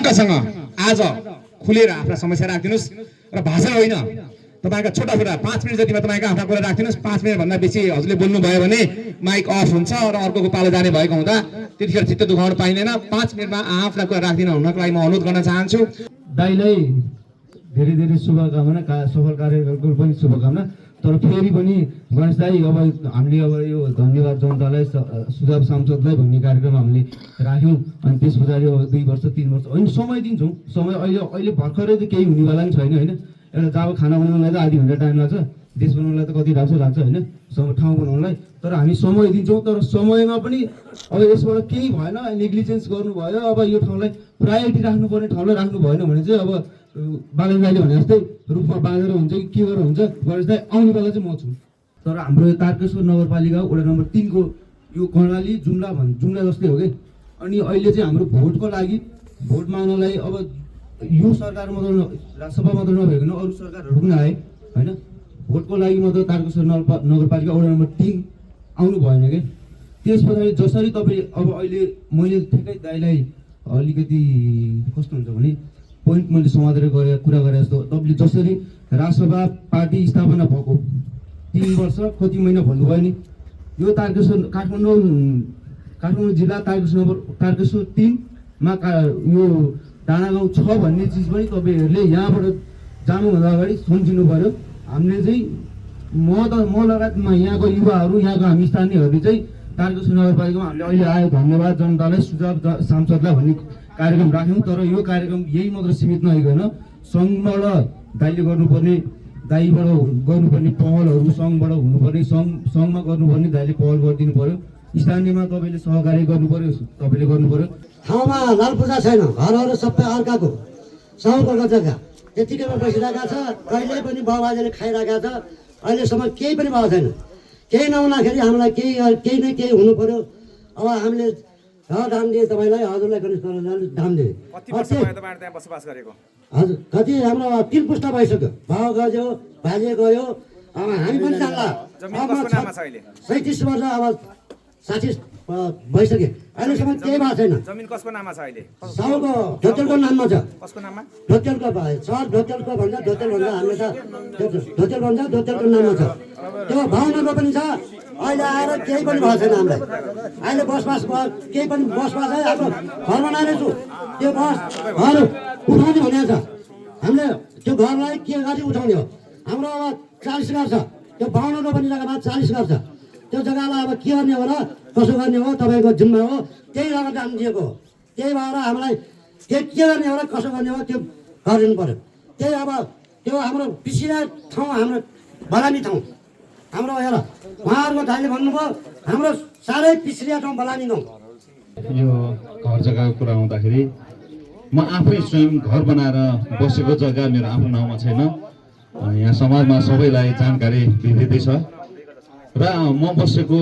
ढुक्कसँग आज खुलेर आफ्ना समस्या राखिदिनुहोस् र भाषण होइन तपाईका छोटा छोटा 5 मिनेट जतिमा तपाईका आफ्ना कुरा राखिदिनुहोस्। 5 मिनेट भन्दा बेसी हजुरले बोल्नु भयो भने माइक अफ हुन्छ र अर्कोको पालो जाने भएको हुँदा त्यतिखेर चित्त दुखाउन पाइँदैन। 5 मिनेटमा आफ्ना कुरा राखिदिन हुनको लागि म अनुरोध गर्न चाहन्छु। दाइलाई धेरै धेरै शुभकामना, सफल कार्यको पनि शुभकामना। तर फेरि पनि गणेश दाई अब हामीले अब यो धन्यवाद जनतालाई सुझाव सांसदलाई भन्ने कार्यक्रम हामीले राख्यौँ अनि त्यस पछाडि अब 2 वर्ष 3 वर्ष होइन समय दिन्छौँ। समय अहिले भर्खरै त केही हुनेवाला पनि छैन होइन। एउटा जाब खाना बनाउनलाई त आधी घन्टा टाइम लाग्छ, देश बनाउनलाई त कति लाग्छ होइन, ठाउँ बनाउनलाई। तर हामी समय दिन्छौँ। तर समयमा पनि अब यसबाट केही भएन, नेग्लिजेन्स गर्नुभयो, अब यो ठाउँलाई प्रायोरिटी राख्नुपर्ने ठाउँलाई राख्नु भएन भने चाहिँ अब बालन दाइले भने जस्तै रूपमा बाँधेर हुन्छ कि के गरेर हुन्छ गणेश दाइ आउने बेला चाहिँ म छु। तर हाम्रो यो तारकेश्वर नगरपालिका वडा नम्बर 3 को यो कर्णाली जुम्ला जस्तै हो कि। अनि अहिले चाहिँ हाम्रो भोटको लागि भोट माग्नलाई अब यो सरकार मात्र राजसभा मात्र नभइकन अरू सरकारहरू पनि आए होइन। भोटको लागि मात्र तारकेश्वर नगरपालिका वडा नम्बर 3 आउनु भएन कि। त्यस पछाडि जसरी तपाईँ अब अहिले मैले ठ्याक्कै दाइलाई अलिकति कस्तो हुन्छ भने पोइन्ट मैले समातेर कुरा गरे जस्तो तपाईँले जसरी राजसभा पार्टी स्थापना भएको 3 वर्ष कति महिना भन्नुभयो नि, यो काठमाडौँ जिल्ला तारकेश्वर 3मा यो डाँडागाउँ 6 भन्ने चिज पनि तपाईँहरूले यहाँबाट जानुभन्दा अगाडि सम्झिनु पर्यो। हामीले चाहिँ म लगायतमा यहाँको युवाहरू, यहाँको हामी स्थानीयहरूले चाहिँ तारकेश्वर नगरपालिकामा हामीले अहिले आयो धन्यवाद जनतालाई सुझाव सांसदलाई भन्ने कार्यक्रम राख्यौँ। तर यो कार्यक्रम यही मात्र सीमित नभइकन सङ्घबाट दाइले गर्नुपर्ने पहलहरू सङ्घबाट हुनुपर्ने सङ्घमा गर्नुपर्ने दाइले पहल गरिदिनु पर्यो। स्थानीयमा तपाईँले सहकार्य गर्नु पर्यो, तपाईँले गर्नु पर्यो। ठाउँमा लाल पूजा छैन, घरहरू सबै अर्काको साउको जग्गा त्यतिकैमा बसिरहेको छ। कहिले पनि बाबुआजले खाइरहेको छ, अहिलेसम्म केही पनि भएको छैन। केही नहुँदाखेरि हामीलाई केही न केही हुनु पर्यो। अब हामीले धाम दिए तपाईँलाई, हजुरलाई गणेश धाम दिए। हजुर कति हाम्रो 3 पुस्ता भइसक्यो, भाउ गयो बाजे गयो, अब हामी पनि जान्ला। 37 वर्ष अब 60 भइसक्यो, अहिलेसम्म केही भएको छैन। जमिन कसको नाममा छ अहिले? साउको ढोटेलको नाममा छ। कसको नाममा? ढोटेलको सर ढोटेलको भन्दा ढोटेल भन्दा हामीले त ढोटेल भन्छ, ढोटेलको नाममा छ। त्यो भावनाको पनि छ। अहिले आएर केही पनि भएको छैन हामीलाई। अहिले बसोबास भयो, केही पनि बसोबास है, आफ्नो घर बनाएर छु। त्यो घर उठाउने भनेको छ। हामीले त्यो घरलाई के गरी उठाउने हो? हाम्रो अब 40 घर छ, त्यो 52 रोपनी जग्गामा 40 घर छ। त्यो जग्गालाई अब के गर्ने हो र कसो गर्ने हो तपाईँको जिम्मा हो, त्यही जग्गा दाम दिएको हो। त्यही भएर हामीलाई के गर्ने हो र कसो गर्ने हो त्यो गरिदिनु पर्यो। त्यही अब त्यो हाम्रो पिछिरहेको ठाउँ, हाम्रो बलामी ठाउँ हाम्रो हेर उहाँहरूको दाइले भन्नुभयो हाम्रो साह्रै पिछडिया ठाउँ बलामी गाउँ। यो घर जग्गाको कुरा आउँदाखेरि म आफै स्वयं घर बनाएर बसेको जग्गा मेरो आफ्नो नाउँमा छैन। यहाँ समाजमा सबैलाई जानकारी दिँदैछ र म बसेको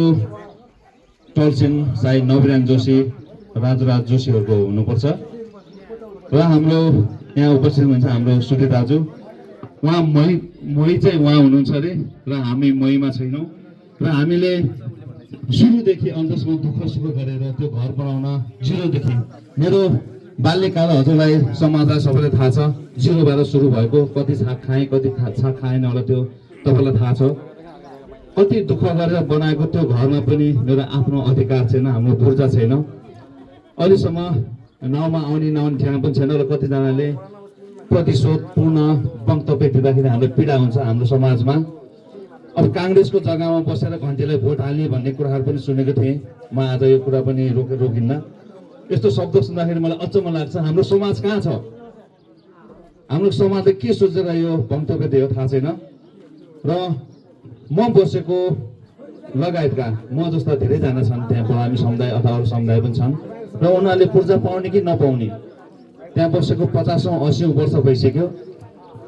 टलसिन साई नवरान जोशी, राजुराज जोशीहरूको हुनुपर्छ। र हाम्रो यहाँ उपस्थित हुनुहुन्छ हाम्रो सुधीर दाजु, उहाँ मही चाहिँ उहाँ हुनुहुन्छ अरे र हामी महीमा छैनौँ। र हामीले सुरुदेखि अन्तसम्म दुःख सुख गरेर त्यो घर बनाउन जिरोदेखि, मेरो बाल्यकाल हजुरलाई समाजलाई सबैलाई थाहा छ, जिरोबाट सुरु भएको, कति छाक खाएँ कति छाक खाएन होला त्यो तपाईँलाई थाहा छ। कति दुःख गरेर बनाएको त्यो घरमा पनि मेरो आफ्नो अधिकार छैन, हाम्रो पूर्जा छैन। अहिलेसम्म नाउँमा आउने नआउने ठेगाना पनि छैन र कतिजनाले प्रतिशोधपूर्ण वक्तव्य दिँदाखेरि हाम्रो पीडा हुन्छ हाम्रो समाजमा। अब काङ्ग्रेसको जग्गामा बसेर घन्टीलाई भोट हाल्ने भन्ने कुराहरू पनि सुनेको थिएँ। म आज यो कुरा पनि रोकिन्न। यस्तो शब्द सुन्दाखेरि मलाई अचम्म लाग्छ। हाम्रो समाज कहाँ छ? हाम्रो समाजले के सोचेर यो वक्तव्य दियो थाहा छैन। र म बसेको लगायतका म जस्ता धेरैजना छन् त्यहाँ, बलामी समुदाय अथवा अरू समुदाय पनि छन् र उनीहरूले पूर्जा पाउने कि नपाउने, त्यहाँ बसेको 50-80 वर्ष भइसक्यो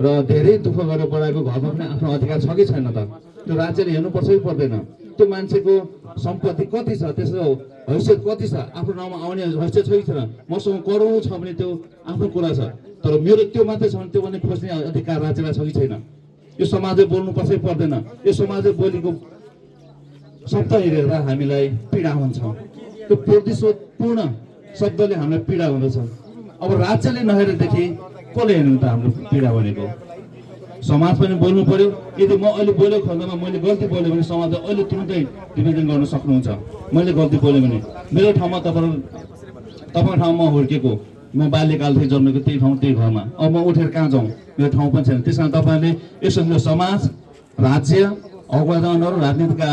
र धेरै दुःख गरेर बढाएको घरमा पनि आफ्नो अधिकार छ कि छैन त? त्यो राज्यले हेर्नुपर्छ कि पर्दैन? त्यो मान्छेको सम्पत्ति कति छ, त्यसको हैसियत कति छ, आफ्नो नाउँमा आउने हैसियत छ कि छैन? मसँग करोडौँ छ भने त्यो आफ्नो कुरा छ, तर मेरो त्यो मात्रै छ भने त्यो भने खोज्ने अधिकार राज्यलाई छ कि छैन? यो समाजले बोल्नुपर्छ कि पर्दैन? यो समाजले बोलेको शब्द हेरेर हामीलाई पीडा हुन्छ। त्यो प्रतिशोधपूर्ण शब्दले हामीलाई पीडा हुँदछ। अब राज्यले नहेरेदेखि कसले हेर्नु त हाम्रो पीडा भनेको? समाज पनि बोल्नु पर्यो। यदि म अहिले बोलेको खण्डमा मैले गल्ती बोलेँ भने समाजले अहिले तुरुन्तै निवेदन गर्न सक्नुहुन्छ। मैले गल्ती बोलेँ भने मेरो ठाउँमा तपाईँको ठाउँमा हुर्केको, म बाल्यकालदेखि जन्मेको त्यही ठाउँ त्यही घरमा, अब म उठेर कहाँ जाउँ? मेरो ठाउँ पनि छैन। त्यस कारण तपाईँहरूले यसो समाज, राज्य, अगुवाजनहरू, राजनीतिका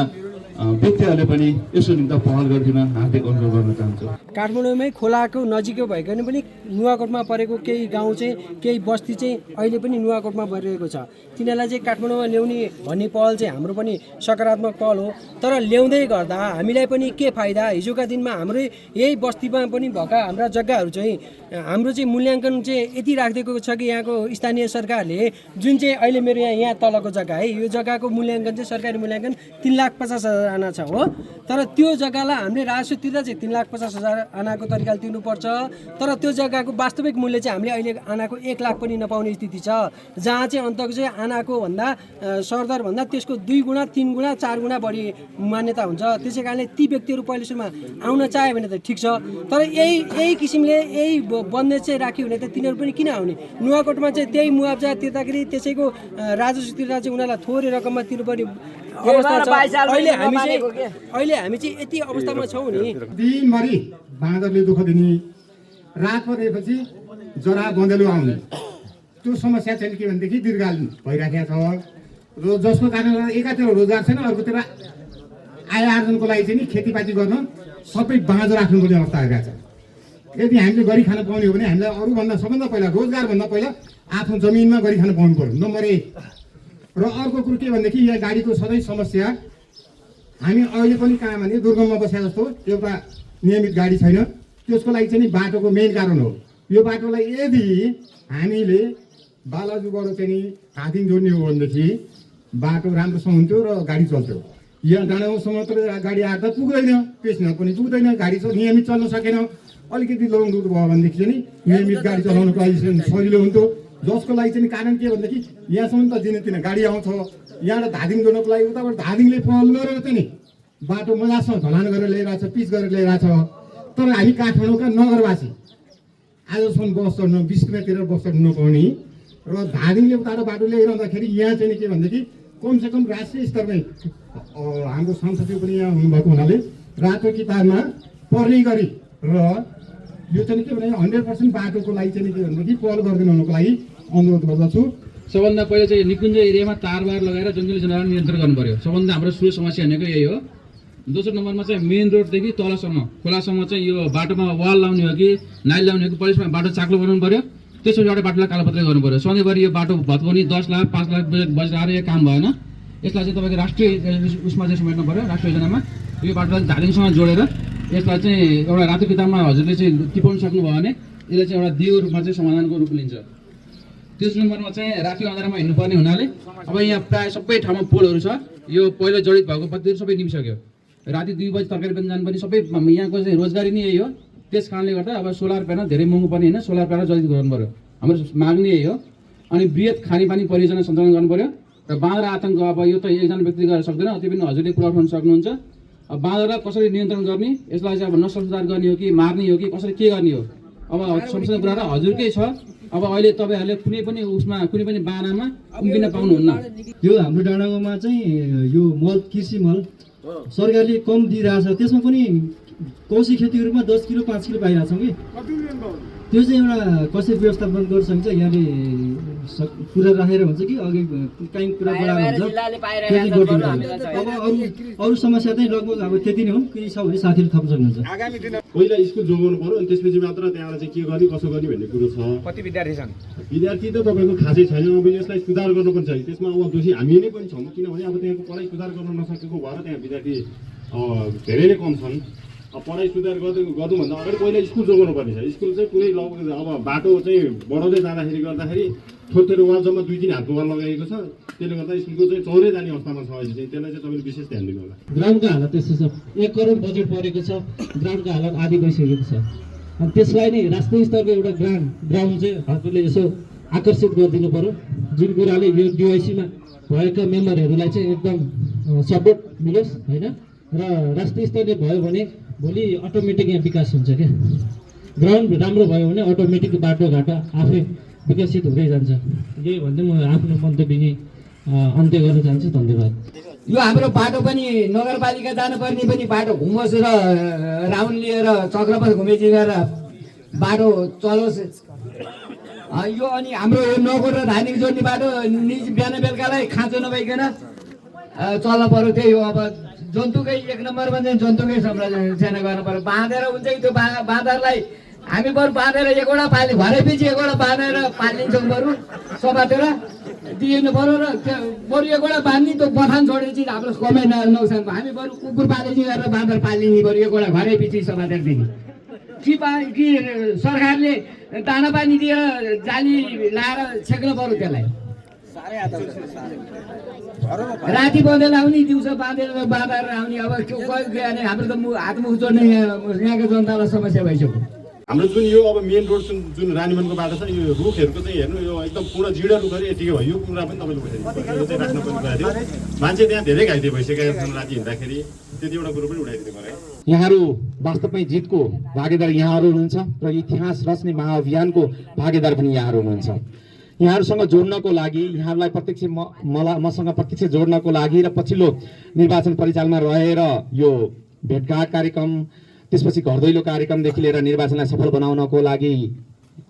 व्यक्तिहरूले पनि यसो निम्ति पहल गरिदिन हार्दिक अनुरोध गर्न चाहन्छु। काठमाडौँमै खोलाको नजिकै भइकन पनि नुवाकोटमा परेको केही गाउँ चाहिँ, केही बस्ती चाहिँ अहिले पनि नुवाकोटमा भइरहेको छ। तिनीहरूलाई चाहिँ काठमाडौँमा ल्याउने भन्ने पहल चाहिँ हाम्रो पनि सकारात्मक पहल हो। तर ल्याउँदै गर्दा हामीलाई पनि के फाइदा? हिजोका दिनमा हाम्रै यही बस्तीमा पनि भएका हाम्रा जग्गाहरू चाहिँ हाम्रो चाहिँ मूल्याङ्कन चाहिँ यति राखिदिएको छ कि यहाँको स्थानीय सरकारले, जुन चाहिँ अहिले मेरो यहाँ तलको जग्गा है, यो जग्गाको मूल्याङ्कन चाहिँ सरकारी मूल्याङ्कन 3,50,000 आना छ हो। तर त्यो जग्गालाई हामीले राजस्व तिर्दा चाहिँ 3,50,000 आनाको तरिकाले तिर्नुपर्छ। तर त्यो जग्गाको वास्तविक मूल्य चाहिँ हामीले अहिले आनाको 1 लाख पनि नपाउने स्थिति छ, जहाँ चाहिँ अन्तको चाहिँ आनाको भन्दा सरदर भन्दा त्यसको 2 गुणा 3 गुणा 4 गुणा बढी मान्यता हुन्छ। त्यसै कारणले ती व्यक्तिहरू पहिले सुरुमा आउन चाह्यो भने त ठिक छ, तर यही किसिमले यही बन्देज चाहिँ राख्यो भने त तिनीहरू पनि किन आउने? नुवाकोटमा चाहिँ त्यही मुआब्जा तिर्दाखेरि त्यसैको राजस्व तिर्दा चाहिँ उनीहरूलाई थोरै रकममा तिर्नुपर्ने अवस्था छ। अहिले हामी चाहिँ यति अवस्थामा छौँ नि। दिनभरि बाँदरले दुःख दिने, रात परेपछि जरा बँदेलो आउने, त्यो समस्या चाहिँ के भनेदेखि दीर्घकालीन भइराखेको छ। र जसको कारणले एकातिर रोजगार छैन, अर्कोतिर आय आर्जनको लागि चाहिँ नि खेतीपाती गर्न सबै बाँझो राख्नुपर्ने अवस्था आइरहेको छ। यदि हामीले गरी खान पाउने हो भने हामीलाई अरूभन्दा सबभन्दा पहिला रोजगारभन्दा पहिला आफ्नो जमिनमा गरी खान पाउनु पर्यो, नम्बर 1। र अर्को कुरो के भनेदेखि यहाँ गाडीको सधैँ समस्या। हामी अहिले पनि कहाँ भने दुर्गममा बसेको जस्तो एउटा नियमित गाडी छैन। त्यसको लागि चाहिँ नि बाटोको मेन कारण हो। यो बाटोलाई यदि हामीले बालाजुबाट चाहिँ नि धादिङ जोड्ने हो भनेदेखि बाटो राम्रोसँग हुन्थ्यो र गाडी चल्थ्यो। यहाँ डाँडासम्म त गाडी आएर पुग्दैन, पेसनर पनि पुग्दैन, गाडी चाहिँ नियमित चल्न सकेन। अलिकति लङ रुट भयो भनेदेखि चाहिँ नियमित गाडी चलाउनुको लागि सजिलो हुन्थ्यो। जसको लागि चाहिँ कारण के भनेदेखि यहाँसम्म त दिनदिन गाडी आउँछ, यहाँबाट धादिङ जोड्नको लागि उताबाट धादिङले पहल गरेर चाहिँ नि बाटो मजासँग ढलान गरेर ल्याइरहेको छ, पिच गरेर ल्याइरहेको छ। तर हामी काठमाडौँका नगरवासी आजसम्म बस चढ्नु 20 किलोमिटर बस चढ्नु नपाउने र धादिङले उताबाट बाटो ल्याइरहँदाखेरि यहाँ चाहिँ के भनेदेखि कमसेकम राष्ट्रिय स्तरमै हाम्रो सांसदज्यू पनि यहाँ हुनुभएको हुनाले रातो किताबमा पर्ने गरी र यो चाहिँ के भने 100% बाटोको लागि चाहिँ के भनेदेखि पहल गरिदिनु हुनुको लागि अनुरोध गर्दछु। सबभन्दा पहिला चाहिँ निकुञ्ज एरियामा तारबार लगाएर जङ्गली जनावर नियन्त्रण गर्नु पर्यो। सबभन्दा हाम्रो ठुलो समस्या भनेको यही हो। दोस्रो नम्बरमा चाहिँ मेन रोडदेखि तलसम्म खोलासम्म चाहिँ यो बाटोमा वाल लाउने हो कि नाइल लाउने हो कि पुलिसमा बाटो चाक्लो बनाउनु पर्यो। त्यसपछि एउटा बाटोलाई कालोपत्रै गर्नु पर्यो। सधैँभरि यो बाटो भत्काउने 10 लाख 5 लाख बजेट आएर यो काम भएन। यसलाई चाहिँ तपाईँको राष्ट्रिय उसमा चाहिँ समेट्नु पर्यो, राष्ट्रिय योजनामा। यो बाटोलाई धादिङसँग जोडेर यसलाई चाहिँ एउटा रातो किताबमा हजुरले चाहिँ टिपाउनु सक्नुभयो भने यसलाई चाहिँ एउटा दिगो रूपमा चाहिँ समाधानको रूप लिन्छ। तेस्रो नम्बरमा चाहिँ राति अँधारामा हिँड्नुपर्ने हुनाले अब यहाँ प्रायः सबै ठाउँमा पोलहरू छ। यो पहिला जडित भएको बत्तीहरू सबै निमिसक्यो। राति 2 बजी तरकारी पनि जानुपर्ने सबै यहाँको चाहिँ रोजगारी नै यही हो। त्यस कारणले गर्दा अब सोलर प्यानल धेरै महँगो पर्ने होइन, सोलर प्यानल जडित गर्नु पर्यो। हाम्रो माग नै यही हो। अनि वृहत खानेपानी परियोजना सञ्चालन गर्नु पर्यो। र बाँदर आतङ्क अब यो त एकजना व्यक्तिले गर्न सक्दैन, त्यो पनि हजुरले कुरा उठाउन सक्नुहुन्छ। अब बाँदरलाई कसरी नियन्त्रण गर्ने, यसलाई चाहिँ अब नस्ल सुधार गर्ने हो कि मार्ने हो कि कसरी के गर्ने हो, अब समस्या कुरा हजुरकै छ। अब अहिले तपाईँहरूले कुनै पनि उसमा कुनै पनि बानामा उम्किन पाउनुहुन्न। यो हाम्रो डाँडागाउँमा चाहिँ यो मल कृषि मल सरकारले कम दिइरहेछ। त्यसमा पनि कौशी खेतीहरूमा 10 किलो 5 किलो पाइरहेको छौँ कि त्यो चाहिँ एउटा कसरी व्यवस्थापन गर्न सकिन्छ यहाँले कुरा राखेर हुन्छ कि अघि काहीँ कुरा बढाएर हुन्छ अब अरू समस्या चाहिँ लगभग अब त्यति नै हो। केही छ भने साथीले थप्न सक्नुहुन्छ। आगामी दिन पहिला स्कुल जोगाउनु पर्यो अनि त्यसपछि मात्र त्यहाँबाट चाहिँ के गर्ने कसो गर्ने भन्ने कुरो छ। कति विद्यार्थी छन्? विद्यार्थी त तपाईँको खासै छैन। अब यसलाई सुधार गर्नु पनि छ। त्यसमा अब दोषी हामी नै पनि छौँ, किनभने अब त्यहाँको पढाइ सुधार गर्न नसकेको भएर त्यहाँ विद्यार्थी धेरै नै कम छन्। अब पढाइ सुधार गर्नुभन्दा अगाडि पहिला स्कुल जोगाउनु पर्ने छ। स्कुल चाहिँ पुरै लगभग अब बाटो चाहिँ बढाउँदै जाँदाखेरि गर्दाखेरि थोरै वाल जम्मा 2-3 हातको वाल लगाइएको छ। त्यसले गर्दा स्कुलको चाहिँ चौरै जाने अवस्थामा छ अहिले चाहिँ। त्यसलाई चाहिँ तपाईँले विशेष ध्यान दिनु होला। ग्राउन्डको हालत त्यस्तो छ। 1 करोड बजेट परेको छ, ग्राउन्डको हालत आधी गइसकेको छ। अनि त्यसलाई नै राष्ट्रिय स्तरको एउटा ग्राउन्ड चाहिँ हजुरले यसो आकर्षित गरिदिनु पर्यो, जुन कुराले यो डिवाइसीमा भएका मेम्बरहरूलाई चाहिँ एकदम सपोर्ट मिलोस् होइन। र राष्ट्रिय स्तरले भयो भने भोलि अटोमेटिक यहाँ विकास हुन्छ क्या। ग्राउन्ड राम्रो भयो भने अटोमेटिक बाटोघाटो आफै विकसित हुँदै जान्छ। यही भन्दै म आफ्नो मन्तव्य यहीँ अन्त्य गर्न चाहन्छु। धन्यवाद। यो हाम्रो बाटो पनि नगरपालिका जानुपर्ने पनि बाटो घुमोस् र राउन्ड लिएर चक्रपथ घुमेची गरेर बाटो चलोस्। यो अनि हाम्रो यो नगोर र धानिक जोड्ने बाटो बिहान बेलुकालाई खाँचो नभइकन चल्न पर्यो। त्यही हो, अब जन्तुकै 1 नम्बरमा चाहिँ जन्तुकै संरचना गर्नु पर्यो। बाँधेर हुन्छ कि त्यो बाँदरलाई हामी बरु बाँधेर एकवटा पालि घरै पछि एकवटा बाँधेर पालिन्छौँ, बरु सभातिर दिनु पर्यो। र बरु एकवटा बाँध्ने त्यो बथान छोडेपछि हाम्रो कमै नोक्सान भयो। हामी बरु कुकुर पालेजी गरेर बाँदर पालिने, बरु एकवटा घरै पछि सभातिर दिने कि सरकारले दाना पानी दिएर जाली लाएर छेक्न पर्यो। त्यसलाई राति बँधेर आउने, दिउँसो बाँधेर आउने। अब हाम्रो त हातमुख जोड्ने यहाँको जनतालाई समस्या भइसक्यो। हाम्रो जुन यो अब मेन रोड जुन रानीवनको बाटो छ नि, यो रुखहरूको चाहिँ हेर्नु, यो एकदम पुरा जिडा रुखहरू यतिकै भयो। यो कुरा पनि तपाईँले उठाइदिनु, यो चाहिँ राख्नुपर्ने कुरा थियो। मान्छे त्यहाँ धेरै घाइते भइसकेका छन् राति हिँड्दाखेरि। त्यति एउटा कुरो पनि उठाइदिनु पर्यो। यहाँहरू वास्तवमै जितको भागीदार यहाँहरू हुनुहुन्छ र इतिहास रच्ने महाअभियानको भागीदार पनि यहाँहरू हुनुहुन्छ। यहाँहरूसँग जोड्नको लागि, यहाँहरूलाई प्रत्यक्ष मसँग प्रत्यक्ष जोड्नको लागि र पछिल्लो निर्वाचन परिचालनमा रहेर यो भेटघाट कार्यक्रम, त्यसपछि घर दैलो कार्यक्रमदेखि लिएर निर्वाचनलाई सफल बनाउनको लागि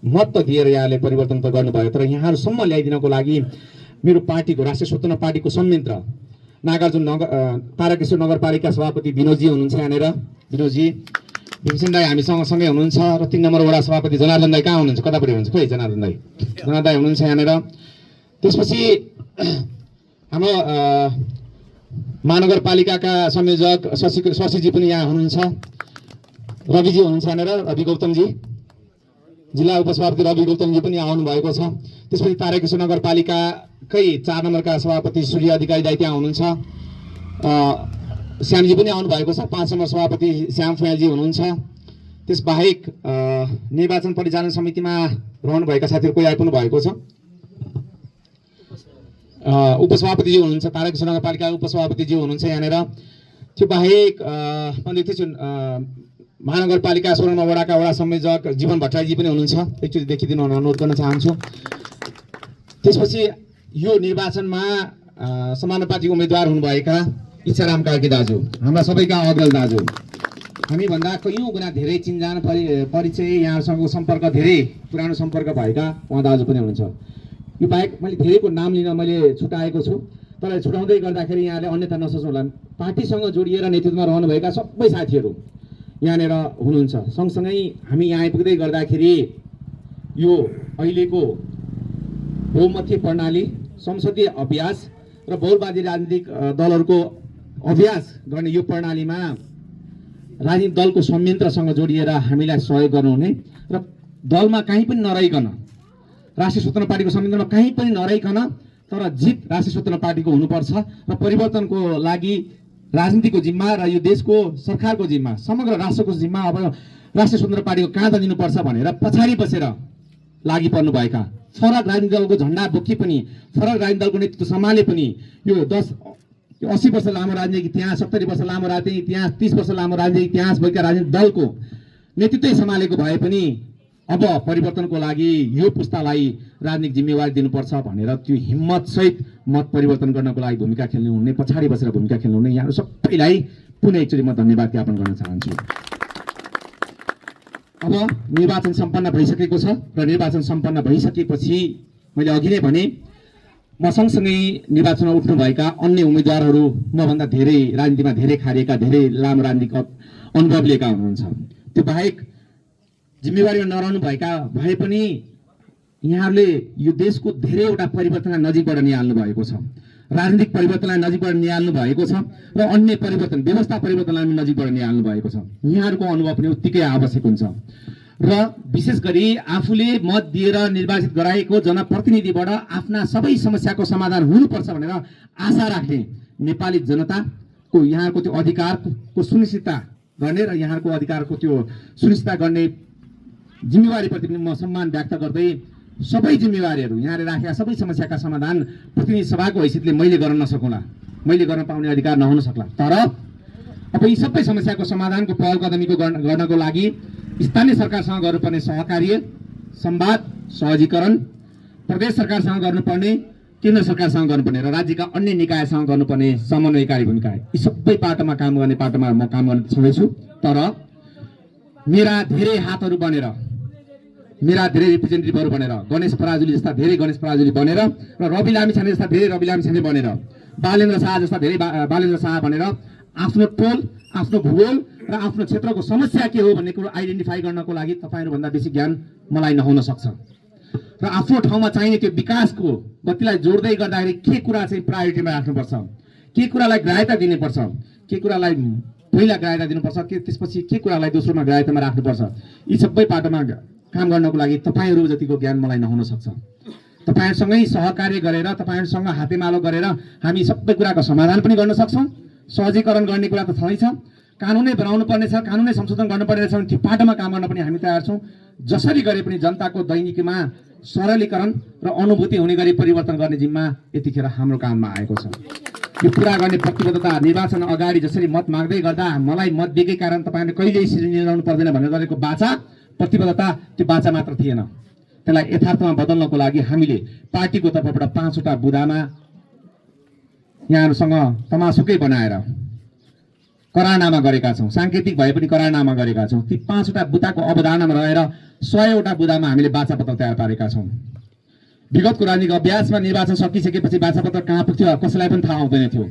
मत त दिएर यहाँले परिवर्तन त गर्नुभयो, तर यहाँहरूसम्म ल्याइदिनको लागि मेरो पार्टीको राष्ट्रिय स्वतन्त्र पार्टीको संयन्त्र नागार्जुन तारकेश्वर नगरपालिका सभापति विनोदजी हुनुहुन्छ यहाँनिर। विनोदजी, भीमसेन दाई हामीसँग सँगै हुनुहुन्छ र 3 नम्बर वडा सभापति जनार्दन दाई कहाँ हुनुहुन्छ? कतापट्टि हुनुहुन्छ? खोइ जनार्दन दाई हुनुहुन्छ यहाँनिर। त्यसपछि हाम्रो महानगरपालिकाका संयोजक शशीजी पनि यहाँ हुनुहुन्छ। रविजी हुनुहुन्छ यहाँनिर, रवि गौतमजी, जिल्ला उपसभापति रवि गौतमजी पनि आउनु भएको छ। त्यसपछि तारकेश्वर नगरपालिकाकै 4 नम्बरका सभापति सूर्य अधिकारी दाइ त्यहाँ हुनुहुन्छ। श्यामजी पनि आउनु भएको छ। 5 नम्बर सभापति श्याम फुयालजी हुनुहुन्छ। त्यसबाहेक निर्वाचन परिचालन समितिमा रहनुभएका साथीहरू कोही आइपुग्नु भएको छ। उपसभापतिजी हुनुहुन्छ, तारकेश्वर नगरपालिका उपसभापतिजी हुनुहुन्छ यहाँनिर। त्यो बाहेक महानगरपालिका 16 नम्बर वडाका वडा संयोजक जीवन भट्टराईजी पनि हुनुहुन्छ। एकचोटि देखिदिनु अनुरोध गर्न चाहन्छु। त्यसपछि यो निर्वाचनमा समानुपातिक उम्मेदवार हुनुभएका इच्छाराम कार्की दाजु, हाम्रा सबैका अग्रज दाजु, हामीभन्दा कयौँ गुणा धेरै चिन्जान परिचय, यहाँसँग सम्पर्क धेरै पुरानो सम्पर्क भएका उहाँ दाजु पनि हुनुहुन्छ। यो बाहेक मैले धेरैको नाम लिन मैले छुटाएको छु, तर छुटाउँदै गर्दाखेरि यहाँले अन्यथा नसोच्नु होला। पार्टीसँग जोडिएर नेतृत्वमा रहनुभएका सबै साथीहरू यहाँनिर हुनुहुन्छ। सँगसँगै हामी यहाँ आइपुग्दै गर्दाखेरि यो अहिलेको बहुमतीय प्रणाली, संसदीय अभ्यास र बहुलवादी राजनीतिक दलहरूको अभ्यास गर्ने यो प्रणालीमा राजनीतिक दलको संयन्त्रसँग जोडिएर हामीलाई सहयोग गर्नुहुने र दलमा कहीँ पनि नरहिकन, राष्ट्रिय स्वतन्त्र पार्टीको संयन्त्रमा कहीँ पनि नरहिकन, तर जित राष्ट्रिय स्वतन्त्र पार्टीको हुनुपर्छ र परिवर्तनको लागि राजनीतिको जिम्मा र यो देशको सरकारको जिम्मा, समग्र राष्ट्रको जिम्मा अब राष्ट्रिय स्वतन्त्र पार्टीको काँधा दिनुपर्छ भनेर पछाडि बसेर लागि पर्नुभएका, फरक राजनीतिक दलको झन्डा बोकी पनि, फरक राजनीतिक दलको नेतृत्व सम्हाले पनि, यो 80 वर्ष लामो राजनीतिक इतिहास, 70 वर्ष लामो राजनीतिक इतिहास, 30 वर्ष लामो राजनीतिक इतिहास भएका राजनीतिक दलको नेतृत्वै सम्हालेको भए पनि अब परिवर्तनको लागि यो पुस्तालाई राजनीतिक जिम्मेवारी दिनुपर्छ भनेर त्यो हिम्मतसहित मत परिवर्तन गर्नको लागि भूमिका खेल्नु हुने, पछाडि बसेर भूमिका खेल्नु हुने यहाँहरू सबैलाई पुनः एकचोटि म धन्यवाद ज्ञापन गर्न चाहन्छु। अब निर्वाचन सम्पन्न भइसकेको छ र निर्वाचन सम्पन्न भइसकेपछि मैले अघि नै भने म सँगसँगै निर्वाचनमा उठ्नुभएका अन्य उम्मेदवारहरू मभन्दा धेरै राजनीतिमा धेरै खारिएका, धेरै लामो राजनीतिक अनुभव लिएका हुनुहुन्छ। त्यो बाहेक जिम्मेवारीमा नरहनु भएका भए पनि यहाँहरूले यो देशको धेरैवटा परिवर्तनलाई नजिकबाट निहाल्नु भएको छ, राजनीतिक परिवर्तनलाई नजिकबाट निहाल्नु भएको छ र अन्य परिवर्तन, व्यवस्था परिवर्तनलाई नजिकबाट निहाल्नु भएको छ। यहाँहरूको अनुभव पनि उत्तिकै आवश्यक हुन्छ र विशेष गरी आफूले मत दिएर निर्वाचित गराएको जनप्रतिनिधिबाट आफ्ना सबै समस्याको समाधान हुनुपर्छ भनेर आशा राख्ने नेपाली जनताको यहाँको त्यो अधिकारको सुनिश्चितता गर्ने र यहाँको अधिकारको त्यो सुनिश्चितता गर्ने जिम्मेवारीप्रति पनि म सम्मान व्यक्त गर्दै सबै जिम्मेवारीहरू यहाँले राखेका सबै समस्याका समाधान प्रतिनिधि सभाको हैसियतले मैले गर्न नसकौँला, मैले गर्न पाउने अधिकार नहुन सक्ला, तर अब यी सबै समस्याको समाधानको पहल कदमीको गर्नको लागि स्थानीय सरकारसँग गर्नुपर्ने सहकार्य, संवाद, सहजीकरण, प्रदेश सरकारसँग गर्नुपर्ने, केन्द्र सरकारसँग गर्नुपर्ने र राज्यका अन्य निकायसँग गर्नुपर्ने समन्वयकारी भूमिका, यी सबै पाटोमा काम गर्ने पाटोमा म काम गर्न छँदैछु। तर मेरा धेरै हातहरू बनेर, मेरा धेरै रिप्रेजेन्टेटिभहरू बनेर, गणेश पराजुली जस्ता धेरै गणेश पराजुली बनेर र रवि लामिछाने जस्ता धेरै रवि लामिछाने बनेर, बालेन्द्र शाह जस्ता धेरै बालेन्द्र शाह बनेर आफ्नो टोल, आफ्नो भूगोल र आफ्नो क्षेत्रको समस्या के हो भन्ने कुरो आइडेन्टिफाई गर्नको लागि तपाईँहरूभन्दा बेसी ज्ञान मलाई नहुन सक्छ। र आफ्नो ठाउँमा चाहिने त्यो विकासको गतिलाई जोड्दै गर्दाखेरि के कुरा चाहिँ प्रायोरिटीमा राख्नुपर्छ, के कुरालाई ग्राह्यता दिनुपर्छ, के कुरालाई पहिला ग्राह्यता दिनुपर्छ, के त्यसपछि के कुरालाई दोस्रोमा ग्राह्यतामा राख्नुपर्छ, यी सबै पाटोमा काम गर्नको लागि तपाईँहरू जतिको ज्ञान मलाई नहुन सक्छ। तपाईँहरूसँगै सहकार्य गरेर, तपाईँहरूसँग हातेमालो गरेर हामी सबै कुराको समाधान पनि गर्न सक्छौँ। सहजीकरण गर्ने कुरा त छँदैछ, कानुनै बनाउनु पर्ने छ, कानुनै संशोधन गर्नुपर्ने छ भने त्यो पाटोमा काम गर्न पनि हामी तयार छौँ। जसरी गरे पनि जनताको दैनिकीमा सरलीकरण र अनुभूति हुने गरी परिवर्तन गर्ने जिम्मा यतिखेर हाम्रो काममा आएको छ। यो पुरा गर्ने प्रतिबद्धता निर्वाचन अगाडि जसरी मत माग्दै गर्दा मलाई मत दिएकै कारण तपाईँले कहिल्यै यसरी निर्णय पर्दैन भनेर गरेको बाचा, प्रतिबद्धता त्यो बाचा मात्र थिएन। त्यसलाई यथार्थमा बदल्नको लागि हामीले पार्टीको तर्फबाट 5वटा बुदामा यहाँहरूसँग तमासुकै बनाएर करारनामा गरेका छौँ, साङ्केतिक भए पनि करारनामा गरेका छौँ। ती 5वटा बुदाको अवधारणामा रहेर 100वटा बुदामा हामीले बाचापत्र तयार पारेका छौँ। विगतको राजनीतिक अभ्यासमा निर्वाचन सकिसकेपछि बाचापत्र कहाँ पुग्थ्यो कसैलाई पनि थाहा हुँदैन थियो।